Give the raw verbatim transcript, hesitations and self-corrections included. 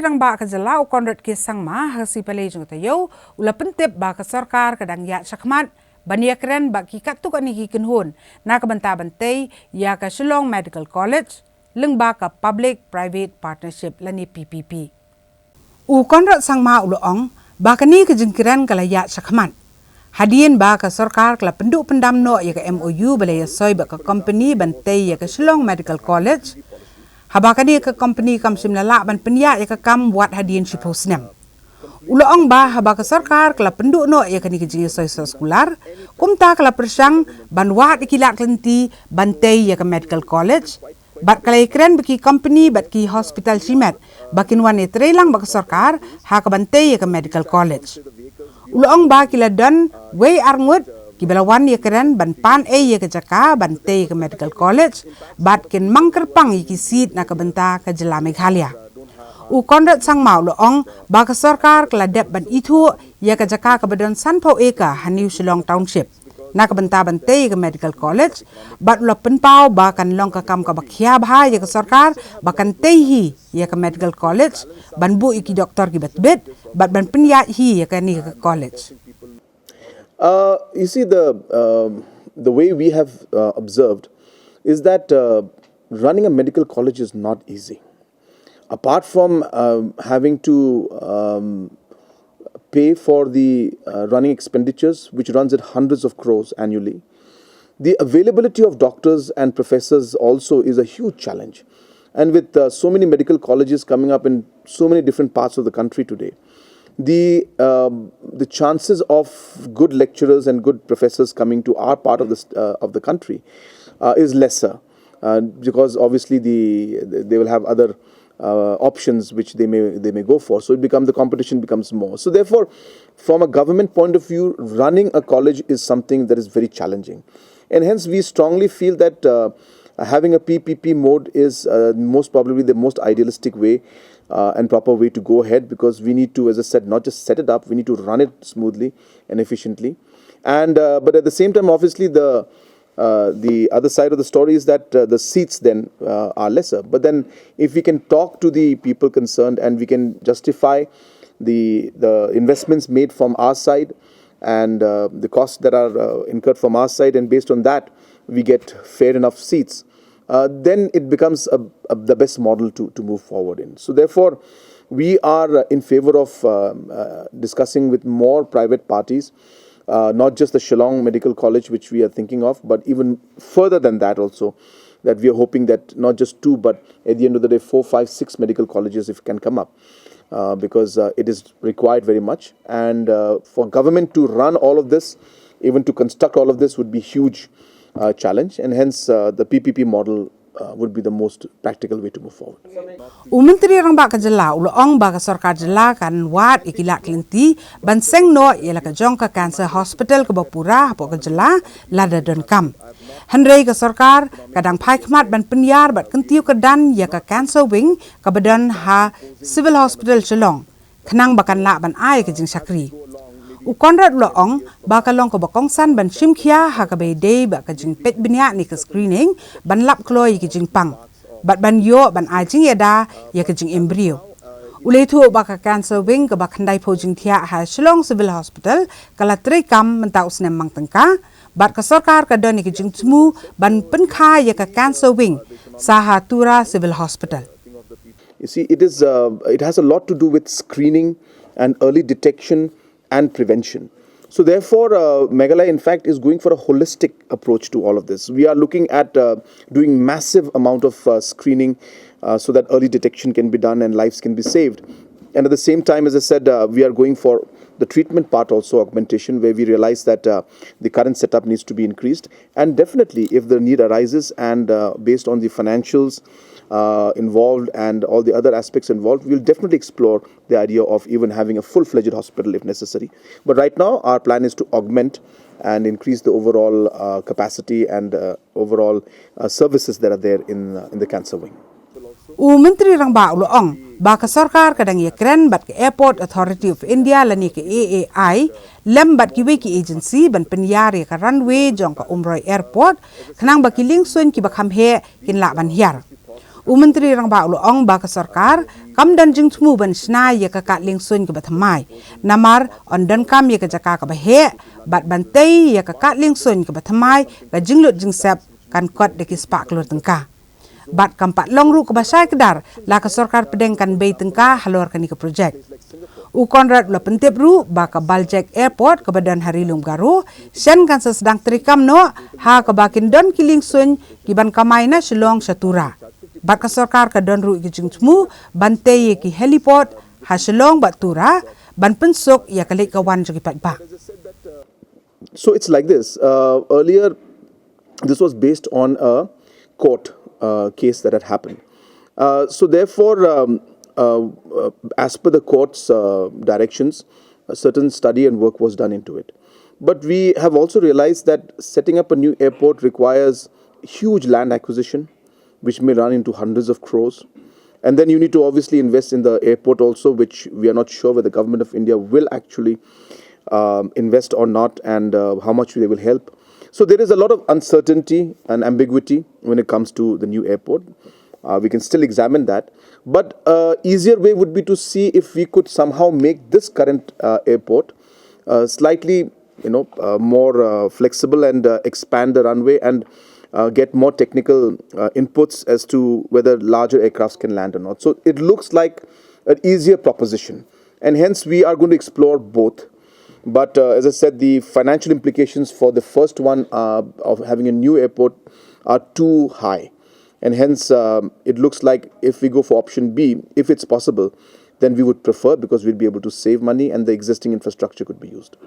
Rangbah ka jylla u Conrad K Sangma ha ka sngi Palei jong ka taïew u la pyntip ba ka sorkar ka dang ïaid shakhmat ban ïakren bad ki katto katne ki kynhun na ka bynta ban tei ïa ka Shillong Medical College lyngba ka Public Private Partnership lane P P P. U Conrad Sangma u la ong ba kane ka jingkren ka la ïaid shakhmat hadien ba ka sorkar ka la pynduh pyndam noh ïa ka M O U ba la ïasoi bad ka kompani ban tei ïa ka Shillong Medical College, haba kane ka kompani kam shym la lah ban pynïaid ïa ka kam wat hadien shiphew snem. U la ong ba haba ka sorkar ka la pynduh noh ïa kane ka jingïasoi soskular, kumta ka la pyrshang ban wad ïa ki lad ki lynti ban tei ïa ka medical college, bad ka la ïakren bad ki kompani bad ki hospital shimet ba kin wan ïatreilang bad ka sorkar ha kaban tei ïa ka medical college. U la ong ba ki la don wei ar ngut kiba la wan ïakren ban pan ei ïa ka jaka ban tei ïa ka medical college, bad kin mang kyrpang ïa ki seat na ka bynta ka jylla Meghalaya. U Conrad Sangma u la ong ba ka sorkar ka la dep ban ithuh ïa ka jaka kaba don sanphew acre ha New Shillong Township na ka bynta ban tei ïa ka medical college, bad u la pynpaw ba kan long ka kam kaba khia bha ïa ka sorkar ba kan tei hi ïa ka medical college, ban buh ïa ki doktor kiba tbit, bad ban pynïaid hi ïa kane ka college. Uh, you see, the um, the way we have uh, observed is that uh, running a medical college is not easy. Apart from um, having to um, pay for the uh, running expenditures, which runs at hundreds of crores annually, the availability of doctors and professors also is a huge challenge. And with uh, so many medical colleges coming up in so many different parts of the country today, the um, the chances of good lecturers and good professors coming to our part of the st- uh, of the country uh, is lesser, uh, because obviously the they will have other uh, options which they may they may go for. So it becomes, the competition becomes more. So therefore, from a government point of view, running a college is something that is very challenging, and hence we strongly feel that uh, having a P P P mode is uh, most probably the most idealistic way uh, and proper way to go ahead, because we need to, as I said, not just set it up, we need to run it smoothly and efficiently. And uh, but at the same time, obviously, the uh, the other side of the story is that uh, the seats then uh, are lesser. But then, if we can talk to the people concerned and we can justify the the investments made from our side and uh, the costs that are uh, incurred from our side, and based on that, we get fair enough seats, uh, then it becomes a, a, the best model to, to move forward in. So therefore, we are uh, in favor of um, uh, discussing with more private parties, uh, not just the Shillong Medical College, which we are thinking of, but even further than that also, that we are hoping that not just two, but at the end of the day, four, five, six medical colleges, if can come up, uh, because uh, it is required very much. And uh, for government to run all of this, even to construct all of this, would be huge uh, challenge, and hence uh, the P P P model uh, would be the most practical way to move forward. U Myntri Rangbah ka jylla u la ong ba ka sorkar jylla kan wad ïa ki lad ki lynti ban seng noh ïa la ka jong ka cancer hospital kaba pura hapoh ka jylla lada don kam. Hynrei ka sorkar ka dang phai khmat ban pynïar bad kyntiew kyrdan ïa ka cancer wing kaba don ha Civil Hospital Shillong, khnang ba kan lah ban ai ka jingshakri. U Conrad u la ong ba ka long kaba kongsan ban shim khia ha kaba ïadei bad ka jingpeit bniah ne ka screening ban lap kloi ïa ka jingpang, bad ban ïoh ban ai jingïada ïa ka jingim briew. U la ïathuh ba ka cancer wing kaba khyndai phew jingthiah ha Shillong Civil Hospital ka la trei kam mynta u snem mang tyngka, bad ka sorkar ka don ïa ka jingthmu ban pynkha ïa ka cancer wing sa ha Tura Civil Hospital. You see, it is uh, it has a lot to do with screening and early detection and prevention. So therefore, uh, Meghalaya, in fact, is going for a holistic approach to all of this. We are looking at uh, doing massive amount of uh, screening uh, so that early detection can be done and lives can be saved. And at the same time, as I said, uh, we are going for the treatment part also augmentation, where we realize that uh, the current setup needs to be increased. And definitely, if the need arises and uh, based on the financials uh, involved and all the other aspects involved, we'll definitely explore the idea of even having a full-fledged hospital if necessary. But right now, our plan is to augment and increase the overall uh, capacity and uh, overall uh, services that are there in uh, in the cancer wing. U Myntri Rangbah u la ong ba ka sorkar ka dang ïakren bad ka Airport Authority of India lane ka A A I, lem bad kiwei ki agency ban pynïar ïa ka runway jong ka Umroi Airport, khnang ba ki liengsuiñ kiba kham heh kin lah ban hiar. U Myntri Rangbah u la ong ba ka sorkar kam don jingthmu ban shna ïa ka kad liengsuiñ kaba thymmai, namar yn donkam ïa ka jaka kaba heh bad ban tei ïa ka kad liengsuiñ kaba thymmai, ka jinglut jingsep kan kot da ki spah klur tyngka. Bad kam pat long ruh kaba shai kdar la ka sorkar pdeng kan bei tyngka halor kane ka projek. U Conrad u la pyntip ruh ba ka Baljek Airport kaba don ha Ri Lum Garo shen kan sa sdang treikam noh, ha kaba kin don ki liengsuiñ ki ban kamai na Shillong sha Tura. Bad ka sorkar ka don ruh ki jingthmu ban tei ïa ki heliport ha Shillong bad Tura, ban pynsuk ïa ka leit ka wan jong ki paidbah. So it's like this. Uh, earlier, this was based on a court uh, case that had happened. Uh, so therefore, um, uh, uh, as per the court's uh, directions, a certain study and work was done into it. But we have also realized that setting up a new airport requires huge land acquisition, which may run into hundreds of crores. And then you need to obviously invest in the airport also, which we are not sure whether the government of India will actually um, invest or not, and uh, how much they will help. So there is a lot of uncertainty and ambiguity when it comes to the new airport. Uh, we can still examine that. But uh, easier way would be to see if we could somehow make this current uh, airport uh, slightly, you know, uh, more uh, flexible and uh, expand the runway and uh, get more technical uh, inputs as to whether larger aircrafts can land or not. So it looks like an easier proposition, and hence we are going to explore both. But uh, as I said, the financial implications for the first one uh, of having a new airport are too high, and hence um, it looks like if we go for option B, if it's possible, then we would prefer, because we'd be able to save money and the existing infrastructure could be used.